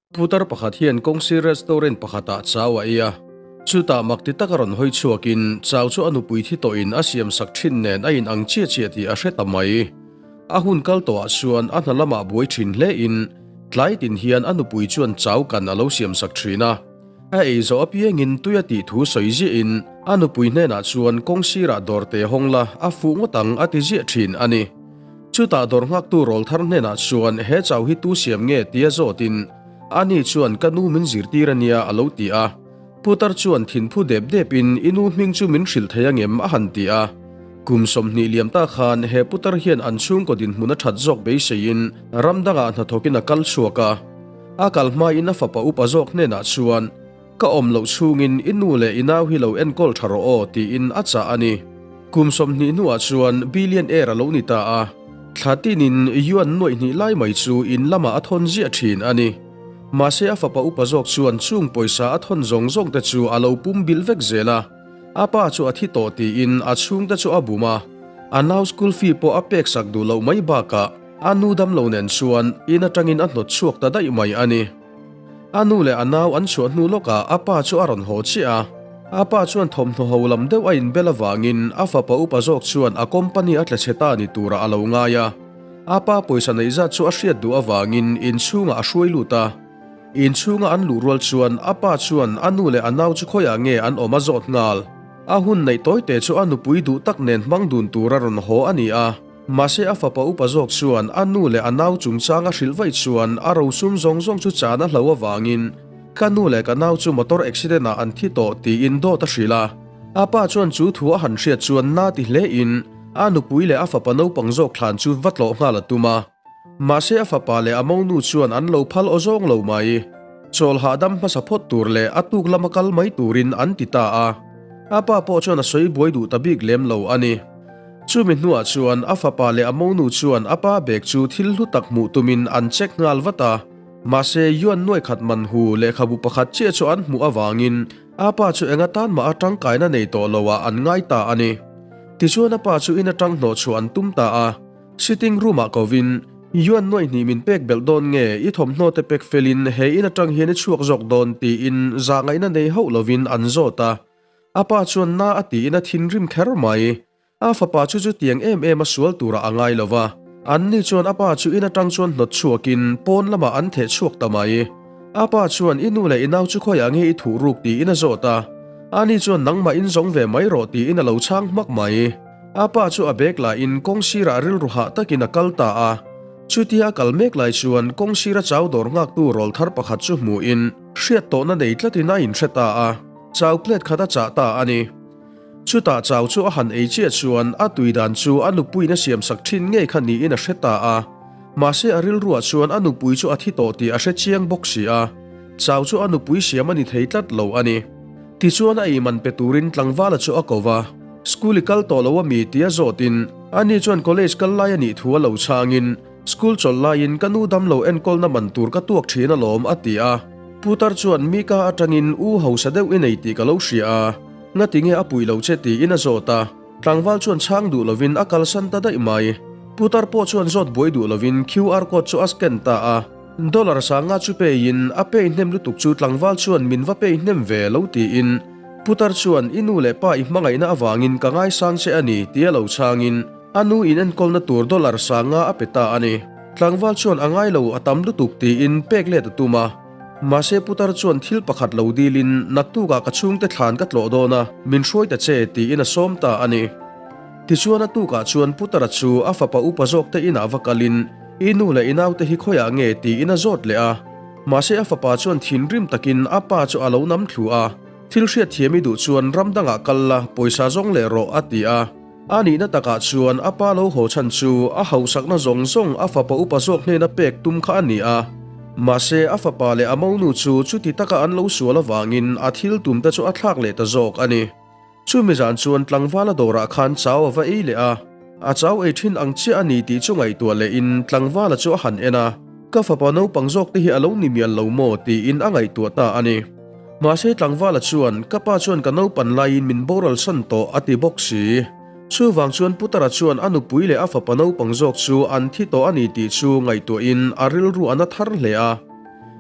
Putar pakhat hian kawngsir restaurant pakhatah chau a ei a, chutah mak ti taka rawn hawi chhuakin chau chu a nupui thi tawhin a siamsak thin nen a inang chiah chiah tih a hre ta mai. A hun kal tawhah chuan a hna lamah buai thin hlein tlai tin hian a nupui chuan chau kan a lo siamsak thin a. A ei zawh apiangin tui a tih thu sawi ziahin a nupui hnenah chuan kawngsirah dawrte hawng la a fuh ngawt ang a ti ziah thin a ni. Chutah dawr nghaktu rawl thar hnenah chuan he chau hi tu siam nge tia zawtin ani chuan ka nu min zirtir ania a lo ti a. Putar chuan thinphu dep depin i nu hming chu min hrilh thei angem a han ti a. Kum 20 liam ta khan he putar hian an chhungkaw dinhmun a that zawk beiseiin ram dangah hnathawkin a kal chhuak a. A kal hmain a fapa upa zawk hnenah chuan Ka awm loh chhungin i nu leh i nau hi lo enkawl tha rawh aw tiin a chah a ni. Kum 20 hnuah chuan billion air a lo ni ta a, thla tinin yuan nuaih hnih lai mai chu in lamah a thawn ziah thin a ni. Mahse a fapa upa zawk chuan chung pawisa a thawn zawng zawng te chu a lo pum bilh vek zel a, a pa chu a thi tawh tiin a chhungte chu a bum a, a nau school fee pawh a peksak duh loh mai bakah a nu damlo nen chuan in atangin a hnawt chhuak ta daih mai a ni. A nu leh a nau an chhuah hnu lawkah a pa chu a rawn haw chiah a. A pa chuan thawmhnaw ho lam deuh a inbel avangin a fapa upa zawk chuan a company a tla chhe ta ni turah a lo ngai a. A pa pawisa neih zat chu a hriat duh avangin inchhungah a hruai lut a. Inchhunga an luh rual chuan a pa chuan a nu leh a nau chu khawiah nge an awm a zawt nghal. A hun neih tawite chu a nupui duh tak nen hmang dun tura rawn haw a ni a. Mahse a fapa upa zawk chuan a nu leh a nau chungchang a hrilh vaih chuan a rosum zawng zawng chu chan a hlo avangin ka nu leh ka nau chu motor accident ah an thi tawh tiin dawt a hrilh a. A pa chuan chu thu a han hriat chuan na ti hle in a nupui leh a fapa naupang zawk thlan chu va tlawh nghal a tum a. Mahse a fapa leh a monu chuan an lo phal aw zawng lo mai. Chawl hahdam hmasa phawt tur leh a tuk lama kal mai turin an ti ta a. A pa pawh chuan a sawi buai duh ta bik lem lo a ni. Chumi hnuah chuan a fapa leh a monu chuan a pa bag chu thil hlu tak hmuh tumin an check nghal vat a. Mahse, Yuan nuai khat man hu lehkhabu pakhat chiah chu an hmuh avangin a pa chu eng atan mah a tangkaina nei tawh loah an ngai ta a ni. Tichuan a pa chu in atang hnawh chhuah an tum ta a. Sitting room-ah kovin, Yuan nuai hnih min pek belh dawn nge i thawmhnaw te pek felin he in atang hian i chhuak zawk dawn tiin zahngaihna nei hauh lovin an zawt a. A pa chuan na a tiin a thinrim kher mai. A fapa chu chutiang em em a sual turah a ngai lo va. Anni chuan a pa chu in atang chuan hnawt chhuakin pawn lamah an theh chhuak ta mai. A pa chuan i nu leh i nau chu khawiah nge i thuh ruk tiin a zawt a. Ani chuan nangmah in zawng ve mai rawh tiin a lo chhang hmak mai. A pa chu a bag lahin kawng sirah rilru hah takin a kal ta a. Chutia a kal mek lai chuan kawng sira chau dawr nghaktu rawl thar pakhat chu hmuhin hriat tawhna nei tlatin a inhre ta a. Chau plate khat a chah ta a ni. Chutah chau chu a han ei chiah chuan a tui dan chu a nupuiin a siamsak thin ngei kha niin a hre ta a. Mahse a rilruah chuan a nupui chu a thi tawh tih a hre chiang bawk si a. Chau chu a nupui siam a ni thei tlat lo a ni. Tichuan a eiman pe turin tlangvala chu a ko va. School i kal tawh lo a mi tia zawtin ani chuan college kal lai a nih thu a lo chhangin School chawlh laiin ka nu damlo enkawlna man tur ka tuak thin alawm a ti a. Putar chuan Mika atangin u hausa deuh i nei tih ka lo hria a, ngati nge a puih lo che tiin a zawt a. Tlangval chuan chhang duh lovin a kalsan ta daih mai. Putar pawh chuan zawt buai duh lovin QR code chu a scan ta a. Dollar sanga chu peiin a pei hnem lutuk chu tlangval chuan min va pei hnem ve lo tiin Putar chuan i nu leh pa i hmangaihna avangin ka ngaisang che a ni tia lo chhangin A nu in enkawlna tur dollar sanga a pe ta a ni. Tlangval chuan a ngai lo a tam lutuk tiin pek let a tum a. Mahse putar chuan thil pakhat lo dilin naktukah ka chhungte thlan ka tlawh dawn a, min hruai ta che tiin a sawm ta a ni. Tichuan a tukah chuan putara chu a fapa upa zawk te inah va kalin i nu leh i naute hi khawiah nge tiin a zawt leh a. Mahse a fapa chuan thinrim takin a pa chu a lo nam thlu a, thil hriatthiam i duh chuan ram dangah kal la, pawisa zawng leh rawh a ti a. A nihna takah chuan a pa lo haw chhan chu a hausakna zawng zawng a fapa upa zawk hnena pek tum kha a ni a. Mahse, a fapa leh a monu chu chuti taka an lo sual avangin a thil tumte chu a thlak leh ta zawk a ni. Chumi zan chuan tlangvala dawrah khan chau a va ei leh a, a chau ei thin ang chiah a ni tih chu ngaihtuah lehin tlangvala chu a han en a, Ka fapa naupang zawk te hi a lo ni mial lo maw? tiin a ngaihtuah ta a ni. Mahse tlangvala chuan, Ka pa chuan ka naupan laiin min boral san tawh, a ti bawk si. Chuvang chuan Putara chuan a nupui leh a fapa naupang zawk chu an thi tawh a ni tih chu ngaihtuahin a rilru a na thar hle a.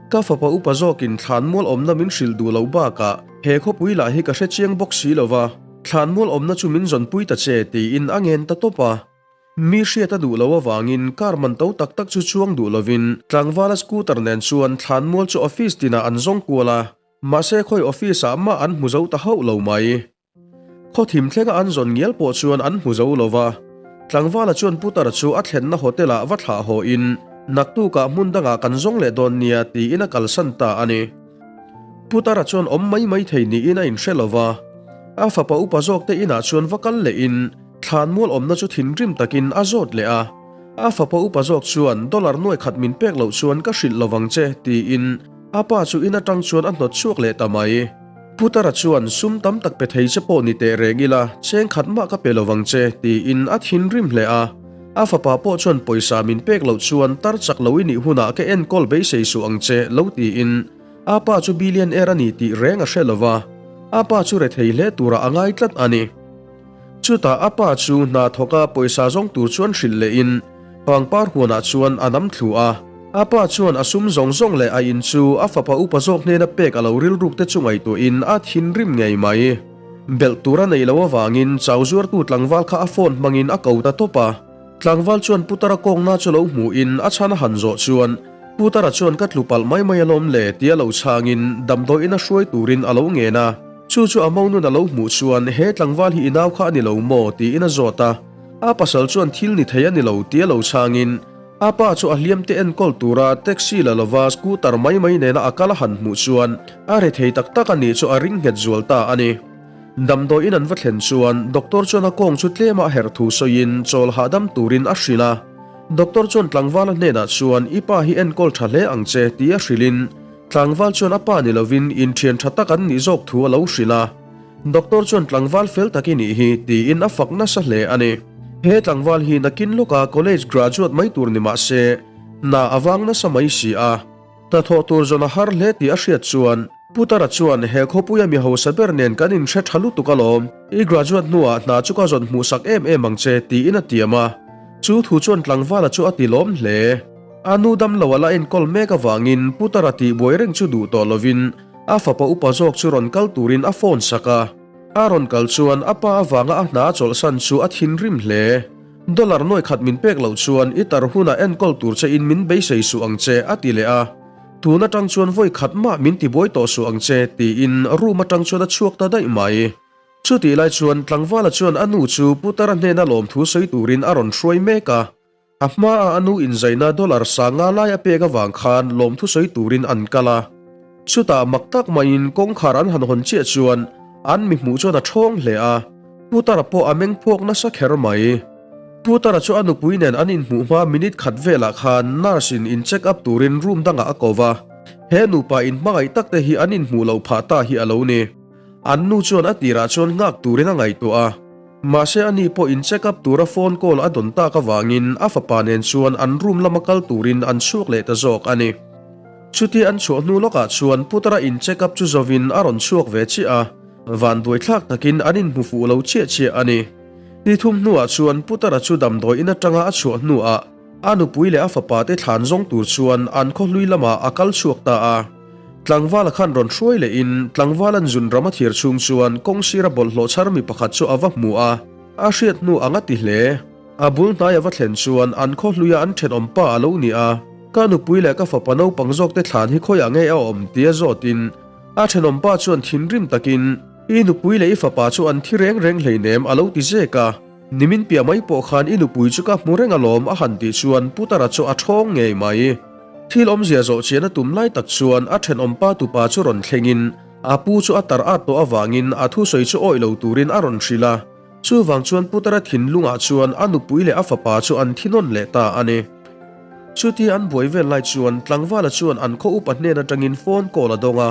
Ka fapa upa zawkin thlanmual awmna min hrilh duh loh bakah he khawpui lah hi ka hre chiang bawk si lo va, thlanmual awmna chu min zawnpui ta che tiin a ngen ta tawp a. Mi hriat a duh loh avangin car man to tak tak chu chuang duh lovin tlangvala scooter nen chuan thlanmual chu office tinah an zawng kual a, mahse khawi office ah mah an hmu zo ta hauh lo mai. Khaw thim thlenga an zawn ngial pawh chuan an hmu zo lo va, tlangvala chuan Putara chu a thlenna hotel ah va thlah haw in naktukah hmun dangah kan zawng leh dawn nia tiin a kalsan ta a ni. Putara chuan awm mai mai thei niin a inhre lo va, a fapa upa zawk te inah chuan va kal leh in thlanmual awmna chu thinrim takin a zawt leh a. A fapa upa zawk chuan dollar nuai khat min pek loh chuan ka hrilh lovang che tiin a pa chu in atang chuan a hnawt chhuak leh ta mai. Putara chuan sum tam tak pe thei che pawh ni teh reng ila, cheng khat mah ka pe lovang che, tiin a thinrim hle a. A fapa pawh chuan pawisa min pek loh chuan tar chak lo i nih hunah ka enkawl beisei suh ang che, lo tiin a pa chu billionaire a ni tih reng a hre lo va, a pa chu rethei hle turah a ngai tlat a ni. Chutah a pa chu hna thawka pawisa zawng tur chuan hrilh lehin pangpar huanah chuan a nam thlu a. A pa chuan a sum zawng zawng leh a in chu a fapa upa zawk hnena pek a lo rilruk te chu ngaihtuahin a thinrim ngei mai. Belh tur a neih loh avangin chau zuartu tlangval kha a phone hmangin a ko ta tawp a. Tlangval chuan Putara kawngna chu lo hmuhin a chhan a han zawh chuan Putara chuan ka tlu palh mai mai alawm le tia lo chhangin damdawiin a hruai turin a lo ngen a. Chu chu a mo nun a lo hmuh chuan he tlangval hi i nau kha a ni lo maw tiin a zawt a. A pasal chuan thil ni thei a ni lo tia lo chhangin a pa chu a hliam te enkawl tura taxi la lova scooter mai mai nena a kal a han hmuh chuan a rethei tak tak a nih chu a ring nghet zual ta a ni. Damdawiin an va thlen chuan doctor chuan a kawng chu tlema a herh thu sawiin chawl hahdam turin a hrilh a. Doctor chuan tlangvala hnenah chuan i pa hi enkawl tha hle ang che tia hrilhin tlangval chuan a pa ni lovin inthian tha tak an nih zawk thu a lo hrilh a. Doctor chuan tlangval fel tak i nih hi tiin a fak nasa hle a ni. He tlangval hi nakin lawka college graduate mai tur ni mah se hna a vang nasa mai si a. Hnathawh tur zawn a har hle tih a hriat chuan Putara chuan he khawpuia mi hausa ber nen kan inhre tha lutuk alawm, i graduate hnuah hna chu ka zawn hmuhsak em em ang che tiin a tiam a. Chu thu chuan tlangvala chu a ti lawm hle. A nu damlo a la enkawl mek avangin Putara tihbuai reng chu duh tawh lovin a fapa upa zawk chu rawn kal turin a phone sak a. A rawn kal chuan a pa avanga a hna a chawlhsan chu a thinrim hle. Dollar nuai khat min pek loh chuan i tar hunah enkawl tur che in min beisei suh ang che, a ti leh a. Tun atang chuan vawi khat mah min tibuai tawh suh ang che, tiin room atang chuan a chhuak ta daih mai. Chutih lai chuan tlangvala chuan a nu chu Putara hnena lawmthu sawi turin a rawn hruai mek a. A hmaah a nu inzaina dollar sanga lai a pek avang khan lawmthu sawi turin an kal a. Chutah mak tak maiin kawngkhar an han hawn chiah chuan an mi hmuh chuan a ṭhawng hle a, Putara pawh a meng phawk nasa kher mai. Putara chu a nupui nen an inhmuh hma minute khat velah khan nurse in in check up turin room dangah a ko va, he nupa inhmangaih tak te hi an inhmuh loh phah ta hi a lo ni. An nu chuan a tirah chuan nghak turin a ngaihtuah a. Mahse ani pawh in check up tura phone call a dawn tak avangin a fapa nen chuan an room lama kal turin an chhuak leh ta zawk a ni. Chutia an chhuah hnu lawkah chuan Putara in check up chu zovin a rawn chhuak ve chiah a, vanduaithlak takin an inhmu fuh lo chiah chiah a ni. Ni thum hnuah chuan Putara chu damdawi in atanga a chhuah hnuah a nupui leh a fapa te thlan zawng tur chuan an khawhlui lamah a kal chhuak ta a. Tlangvala khan rawn hruai lehin tlangvalan zun ram a thir chhung chuan kawng sira bawlhhlawh chhar mi pakhat chu a va hmu a, a hriat hnu ang a ti hle. A bul hnai a va thlen chuan an khawhluia an thenawm pa a lo ni a, ka nupui leh ka fapa naupang zawk te thlan hi khawiah nge a awm tia zawtin a thenawm pa chuan thinrim takin i nupui leh i fapa chu an thi reng reng hleinem a lo ti zek a, nimin piah mai pawh khan i nupui chu ka hmu reng alawm a han tih chuan Putara chu a ṭhawng ngei mai. Thil awmzia zawh chian a tum lai tak chuan a thenawm pa tupa chu rawn thlengin a pu chu a tar at tawh avangin a thusawi chu awih lo turin a rawn hrilh a. Chuvang chuan Putara thinlungah chuan a nupui leh a fapa chu an thi nawn leh ta a ni. Chutia an buai vel lai chuan tlangvala chuan an khaw upa hnen atangin phone call a dawng a,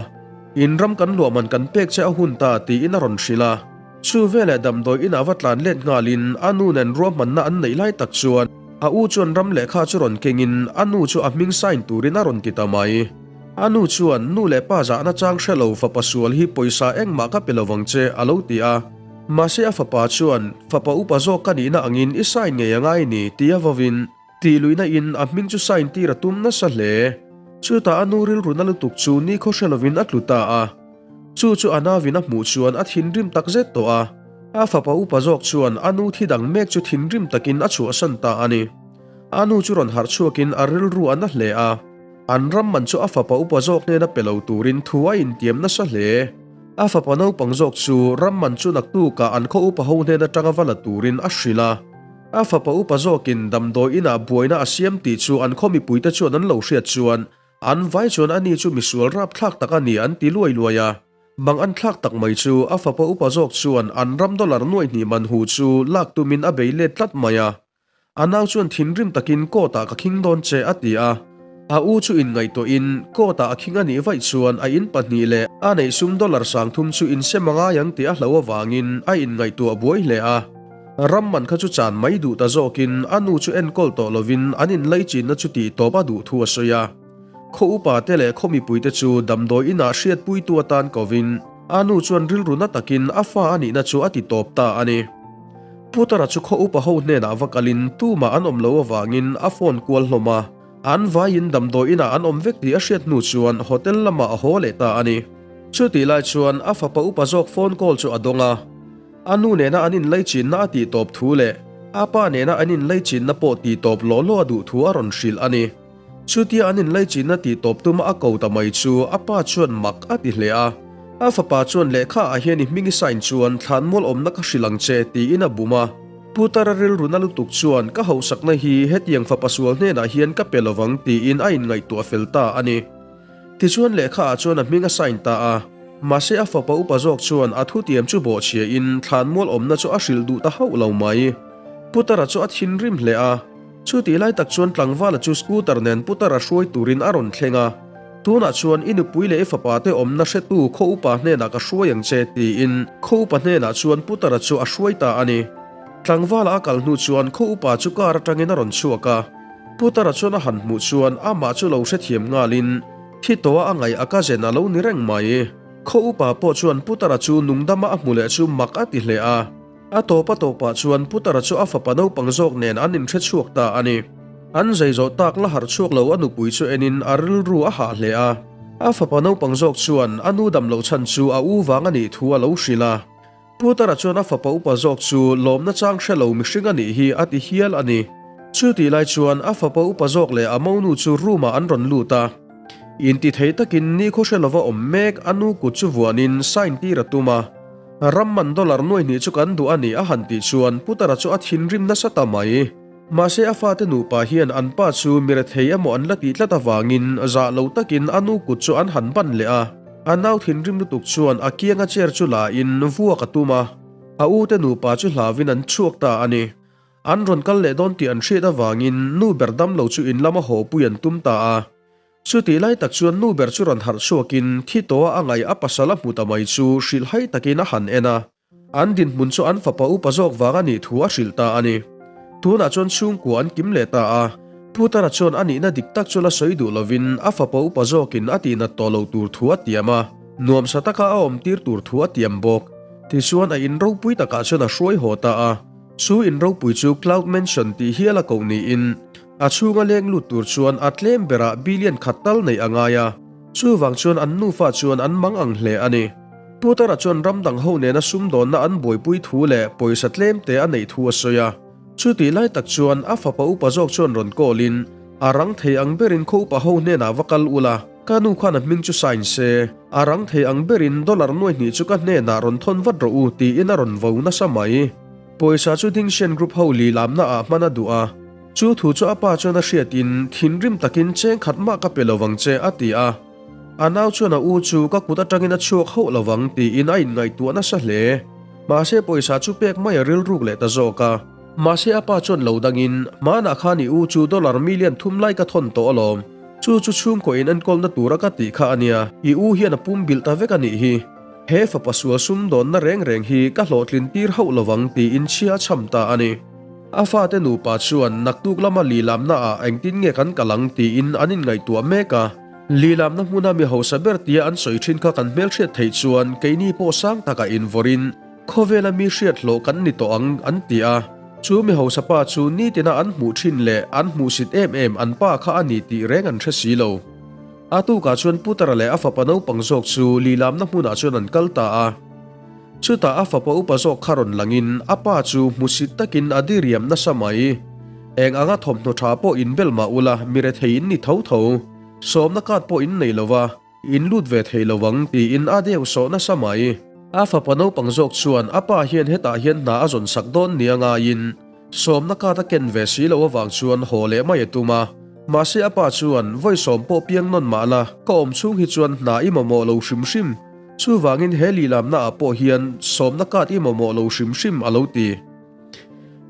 In ram kan luah man kan pek che a hun ta tiin a rawn hrilh a. Chu veleh damdawi inah va tlan let nghalin a nu nen ruahmanna an neih lai tak chuan a u chuan ram lehkha chu rawn kengin a nu chu a hming sign turin a rawn ti ta mai. A nu chuan nu leh pa zahna chang hre lo fapa sual hi pawisa engmah ka pe lovang che a lo ti a. Mahse a fapa chuan fapa upa zawk ka nihna angin i sign ngei a ngai ni tia vawin tih luihna in a hming chu sign tir a tum nasa hle. Chutah a nu rilru na lutuk chu nikhaw hre lovin a tlu ta a. Chu chu a nauvin a hmuh chuan a thinrim tak zet tawh a. A fapa upa zawk chuan a nu thi dang mek chu thinrim takin a chhuahsan ta a ni. A nu chu rawn harh chhuakin a rilru a na hle a. An ram man chu a fapa upa zawk hnena pe lo turin thu a intiam nasa hle. A fapa naupang zawk chu ram man chu naktukah an khaw upa ho hnen atanga va la turin a hrilh a. A fapa upa zawkin damdawi inah buaina a siam tih chu an khaw mipuite chuan an lo hriat chuan an vai chuan ani chu misual rapthlak tak a ni an ti luai luai a. Mang an thlak tak mai chu a fapa upa zawk chuan an ram dollar nuaih hnih man hu chu lak tumin a bei let tlat mai a. A nau chuan thinrim takin court ah ka khing dawn che a ti a. A u chu inngaihtuahin court ah a khing a nih vaih chuan a in pahnih leh a neih sum dollar 3000 chu insem a ngai ang tih a hlo avangin a inngaihtuah buai hle a. Ram man kha chu chan mai duh ta zawkin a nu chu enkawl tawh lovin an inlaichinna chu tih tawp a duh thu a sawi a. Khaw upa te leh khaw mipuite chu damdawi inah hriatpuitu atan kovin a nu chuan rilru na takin a fa a nihna chu a ti tawp ta a ni. Putara chu khaw upa ho hnenah va kalin tumah an awm lo avangin a phone kual hlawm a, an vaiin damdawi inah an awm vek tih a hriat hnu chuan hotel lamah a haw leh ta a ni. Chutih lai chuan a fapa upa zawk phone call chu a dawng a, a nu nena an inlaichinna a tih tawp thu leh a pa nena an inlaichinna pawh tih tawp lawh lawh a duh thu a rawn hrilh a ni. Chutia an inlaichinna tih tawp tuma a ko ta mai chu a pa chuan mak a ti hle a. A fapa chuan lehkha ah hian i hming i sign chuan thlan mual awmna ka hrilh ang che tiin a bum a. Putara rilru na lutuk chuan ka hauhsakna hi hetiang fapa sual hnenah hian ka pe lovang tiin a inngaihtuah fel ta a ni. Tichuan lehkha ah chuan a hming a sign ta a. Mahse a fapa upa zawk chuan a thutiam chu bawhchhia in thlan mual awmna chu a hrilh duh ta hauh lo mai. Putara chu a thinrim hle a. Chutih lai tak chuan tlangvala chu scooter nen putar a hruai turin a rawn thleng a, Tunah chuan i nupui leh i fapa te awmna hretu khaw upa hnenah ka hruai ang che tiin khaw upa hnenah chuan putara chu a hruai ta a ni. Tlangvala a kal hnu chuan khaw upa chu car atangin a rawn chhuak a, putara chuan a han hmuh chuan amah chu lo hrethiam nghalin thi tawha a ngaih a ka zen a lo ni reng mai. Khaw upa pawh chuan putara chu nungdama a hmu leh chu mak a ti hle a. A tawp a tawpah chuan Putara chu a fapa naupang zawk nen an inhre chhuak ta a ni. An zei zawh tak la harh chhuak lo a nupui chu enin a rilru a hah hle a. A fapa naupang zawk chuan a nu dam loh chhan chu a u vang a nih thu a lo hrilh a. Putara chuan a fapa upa zawk chu lawmna chang hre lo mihring a nih hi a ti hial a ni. Chutih lai chuan a fapa upa zawk leh a monu chu room ah an rawn lut a. Intithei takin nikhaw hre lova awm mek a nu kut chu vuanin sign tir a tum a. Ram man dollar nuai hnih chu kan duh a ni a han tih chuan Putara chu a thinrim nasa ta mai. Mahse a fate nupa hian an pa chu mi rethei emaw an la tih tlat avangin zah lo takin a nu kut chu an han ban leh a. A nau thinrim lutuk chuan a kianga chair chu la in vuak a tum a, a u te nupa chu hlauin an chhuak ta a ni. An rawn kal leh dawn tih an hriat avangin nu ber dam lo chu in lama haw pui an tum ta a. Chutih lai tak chuan nu ber chu rawn harh chhuakin thi tawha a ngaih a pasal a hmu ta mai chu hrilh hai takin a han en a. An dinhmun chu an fapa upa zawk vang a nih thu a hrilh ta a ni. Tunah chuan chhungkua an kim leh ta a. Putara chuan a nihna dik tak chu la sawi duh lovin a fapa upa zawkin a tihnat tawh lo tur thu a tiam a, nuamsa taka a awmtir tur thu a tiam bawk. Tichuan a in ropui takah chuan a hruai haw ta a. Chu in ropui chu Cloud Mansion tih hial a koh niin A chhunga leng lut tur chuan a tlem berah billion khat tal neih a ngai a, chuvang chuan an nufa chuan an mang ang hle a ni. Putara chuan ram dang ho nena sumdawnna an buaipui thu leh pawisa tlem te a neih thu a sawi a. Chutih lai tak chuan a fapa upa zawk chuan rawn call in, A rang thei ang berin khaw upa ho hnenah va kal ula, ka nu khan a hming chu sign se, a rang thei ang berin dollar nuai hnih chu ka hnenah rawn thawn vat rawh u tiin a rawn vo nasa mai. Pawisa chu Dingshen Group ho lilamna ah hman a duh a. Chu thu chu a pa chuan a hriatin thinrim takin cheng khat mah ka pe lovang che a ti a. A nau chuan a u chu ka kut atangin a chhuak hauh lovang tiin a inngaihtuah nasa hle. Mahse pawisa chu pek mai a rilruk leh ta zawk a. Mahse a pa chuan lo dangin hmanah khan i u chu dollar million thum lai ka thawn tawh alawm. Chu chu chhungkaw in enkawlna tura ka tih kha a nia, i u hian a pum bilh ta vek a nih hi. He fapa sual sumdawnna reng reng hi ka hlawhtlin tir hauh lovang tiin chhia a chham ta a ni. A fate nupa chuan naktuk lama lilamna ah engtin nge kan kal ang tiin an inngaihtuah mek a. Lilamna hmuna mi hausa ber tia an sawi thin kha kan hmelhriat theih chuan keini pawh sang takah invawrin khawvela mi hriat hlawh kan ni tawh ang an ti a. Chu mi hausa pa chu nitina an hmuh thin leh an hmuhsit em em an pa kha a ni tih reng an hre si lo. A tukah chuan Putara leh a fapa naupang zawk chu lilamna hmunah chuan an kal ta a. Chutah a fapa upa zawk kha rawn langin a pa chu hmusit takin a diriam nasa mai. Eng anga thawmhnaw tha pawh inbel mah ula mi rethei in ni tho tho. Sawmna card pawh in nei lova. In lut ve thei lo ang tiin a deuh sawh nasa mai. A fapa naupang zawk chuan a pa hian hetah hian hna a zawn sak dawn nia ngaiin sawmna card a ken ve si loh avang chuan haw leh mai a tum a. Mahse a pa chuan vawi sawm pawh piang nawn mah la, ka awm chhung hi chuan hna i mamawh lo hrim hrim. Chuvangin he lilamna ah pawh hian sawmna card i mamawh lo hrim hrim a lo ti.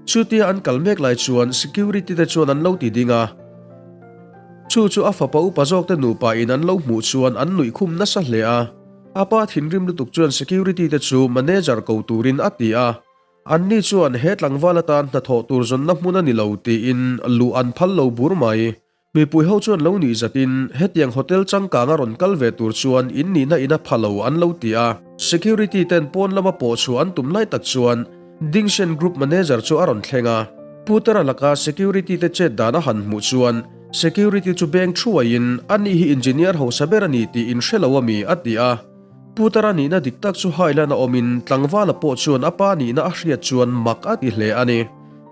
Chutia an kal mek lai chuan security te chuan an lo ti ding a. Chu chu a fapa upa zawk te nupa in an lo hmuh chuan an nuih khum nasa hle a. A pa thinrim lutuk chuan security te chu manager ko turin a ti a. Anni chuan he tlangval atan hnathawh tur zawnna hmun a ni lo tiin luh an phal lo bur mai. Mipui ho chuan lo nih zatin hetiang hotel changkang a rawn kal ve tur chuan in nihna in a pha lo an lo ti a. Security ten pawn lama pawh chhuah an tum lai tak chuan Dingshen Group Manager chu a rawn thleng a. Putera laka security te chet dan a han hmuh chuan security chu beng thuaiin a ni hi engineer hausa ber a ni tih in hre lo a mi a ti a. Putera nihna dik tak chu hailan a awmin tlangvala pawh chuan a pa nihna a hriat chuan mak a ti hle a ni.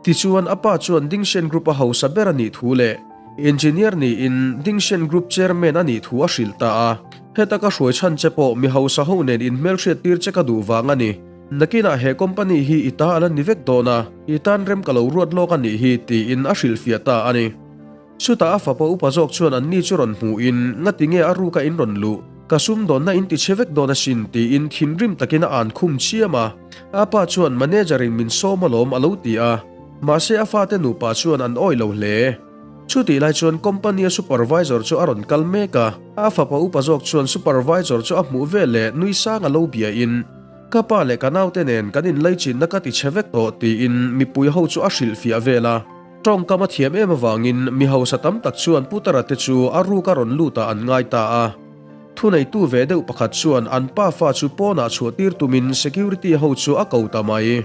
Tichuan, a pa chuan Dingshen Group a hausa ber a nih thu leh Engineer niin Dingshen Group Chairman a nih thu a hrilh ta a. Heta ka hruai chhan che pawh mi hausa ho nen inhmelhriat tir che ka duh vang a ni. Nakinah he company hi i ta a la ni vek dawn a, i tan rem ka lo ruat lawk a nih hi, tiin a hrilhfiah ta a ni. Chutah a fapa upa zawk chuan anni chu rawn hmuhin, Ngati nge a ruka in rawn luh? Ka sumdawnna in ti chhe vek dawn asin, tiin thinrim takin a an khum chiam a. A pa chuan manager in min sawm alawm a lo ti a. Mahse a fate nupa chuan an awi lo hle. Chutih lai chuan company a supervisor chu a rawn kal mek a. A fapa upa zawk chuan supervisor chu a hmuh veleh nui sang a lo biain, Ka pa leh ka naute nen kan inlaichinna ka ti chhe vek tawh, tiin mipui ho chu a hrilhfiah vel a. Tawngkam a thiam em avangin mi hausa tam tak chuan Putara te chu a ruk a rawn lut ah an ngai ta a. Thuneitu ve deuh pakhat chuan an pa fa chu pawnah chhuah tir tumin security ho chu a ko ta mai.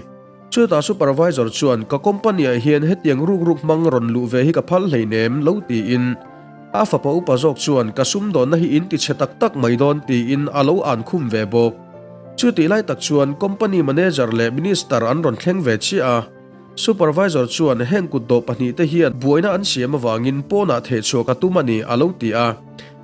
Chutah supervisor chuan ka company ah hian hetiang ruk ruk hmang rawn luh ve hi ka phal hleinem lo tiin a fapa upa zawk chuan ka sumdawnna hi in ti chhe tak tak mai dawn tiin a lo an khum ve bawk. Chutih lai tak chuan company manager leh minister an rawn thleng ve chiah a. Supervisor chuan heng kutdawh pahnihte hian buaina an siam avangin pawnah thehchhuah ka tum a ni, a lo ti a.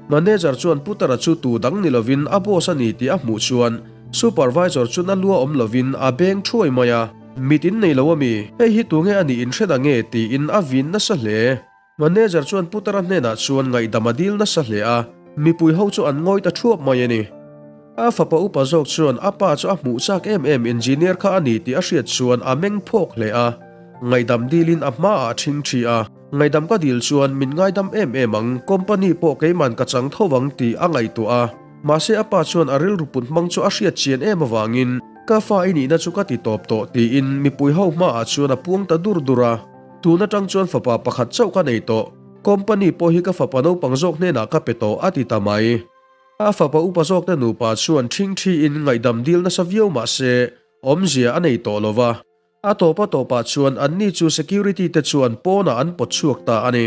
Manager chuan Putara chu tu dang ni lovin a boss a ni tih a hmuh chuan Supervisor chu na lua awm lovin a beng thuai mai a. Mit in nei lo a mi? Hei hi tunge a nih in hre da nge? tiin a vin nasa hle. Manager chuan Putara hnenah chuan ngaihdam a dil nasa hle a, mipui ho chu an ngawi ta thuap mai a ni. A fapa upa zawk chuan a pa chu a hmuh chak em em engineer kha a ni tih a hriat chuan a meng phawk hle a, ngaihdam dilin a hmaah a ṭhing ṭhi a. Ngaihdam ka dil chuan min ngaidam em em ang, company pawh keiman ka chang tho ang tih a ngaihtuah a. Mahse a pa chuan a rilru put hmang chu a hriat chian em avangin ka fa i nihna chu ka ti tawp tawh tiin mipui ho hmaah chuan a puang ta dur dur a. Tun atang chuan fapa pakhat chauh ka nei tawh, company pawh hi ka fapa naupang zawk hnenah ka pe tawh a ti ta mai. A fapa upa zawkte nupa chuan ṭhingṭhiin ngaihdam dil nasa viau mah se awmzia a nei tawh lo va. A tawpa tawpah chuan anni chu security te chuan pawnah an pawt chhuak ta a ni.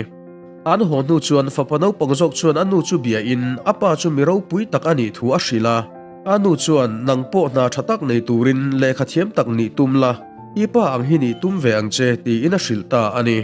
An haw hnu chuan fapa naupang zawk chuan a nu chu biain a pa chu mi ropui tak a nih thu a hrilh a. A nu chuan, Nang pawh hna ṭha tak nei turin lehkha thiam tak nih tum la, i pa ang hi nih tum ve ang che, tiin a hrilh ta a ni.